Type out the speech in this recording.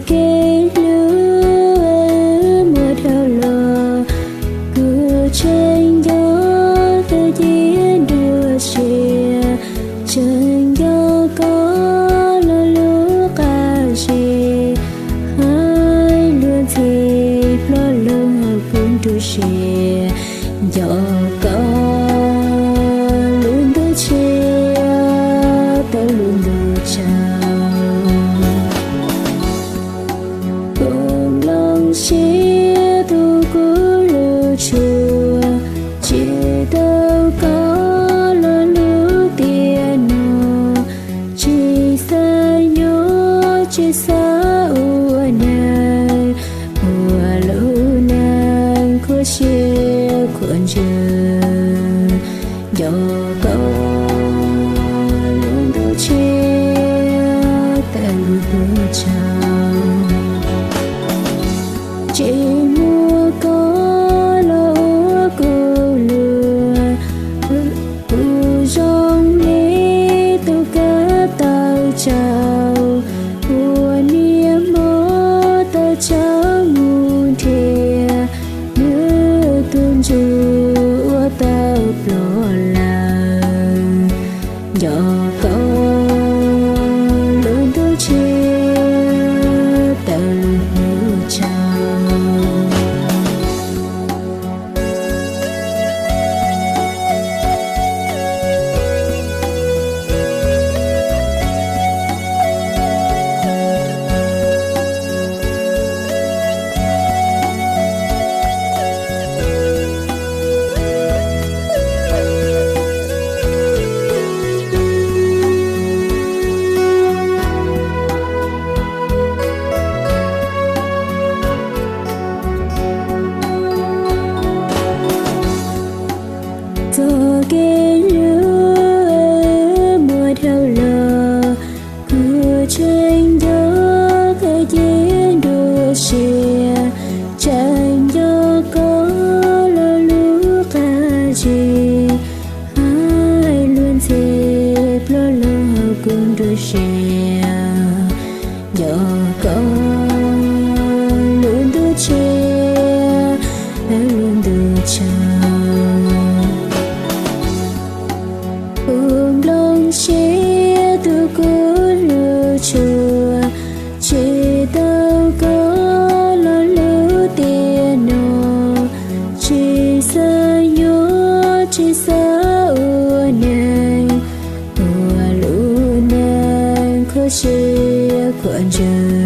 Kev hlub muaj dhau los, kuv tseem nco koj cia dua siab, tseem nco koj lo lus qab zib, hais lus ntxhi ploj loo hauv kuv nruab siab, nco koj lub ntuj tshiab tau lub ntuj tsaus. Kuv nplooj siab tu kuv lub tshua, tsis tau koj lo lus tiam no, tsis xav nyob tsis xav ua neeg, ua lub neej khuv siab khuv ntsws, nco koj lub ntuj tshiab tau lub ntuj tsaus. Tsis muaj koj los ua kuv luag, kuv zoo li tus kab tawv tsaus, ua niam hmo tawv tsaus mus nrhiav nws tus ntsuj uas tawv ploj lawm, nco koj lub ntuj tshiab tau lub ntuj tsaus. Txoj kev hlub muaj dhau los, kuv tseem nco koj cia dua siab, tseem nco koj lo lus qab zib, hais lus ntxhi ploj loo hauv kuv nruab siab, nco koj lub ntuj tshiab tau lub ntuj tsaus. Kuv nplooj siab tu kuv lub tshua, tsis tau koj lo lus tiam no, tsis xav nyob tsis xav ua neeg, ua lub neej khuv siab khuv ntsws,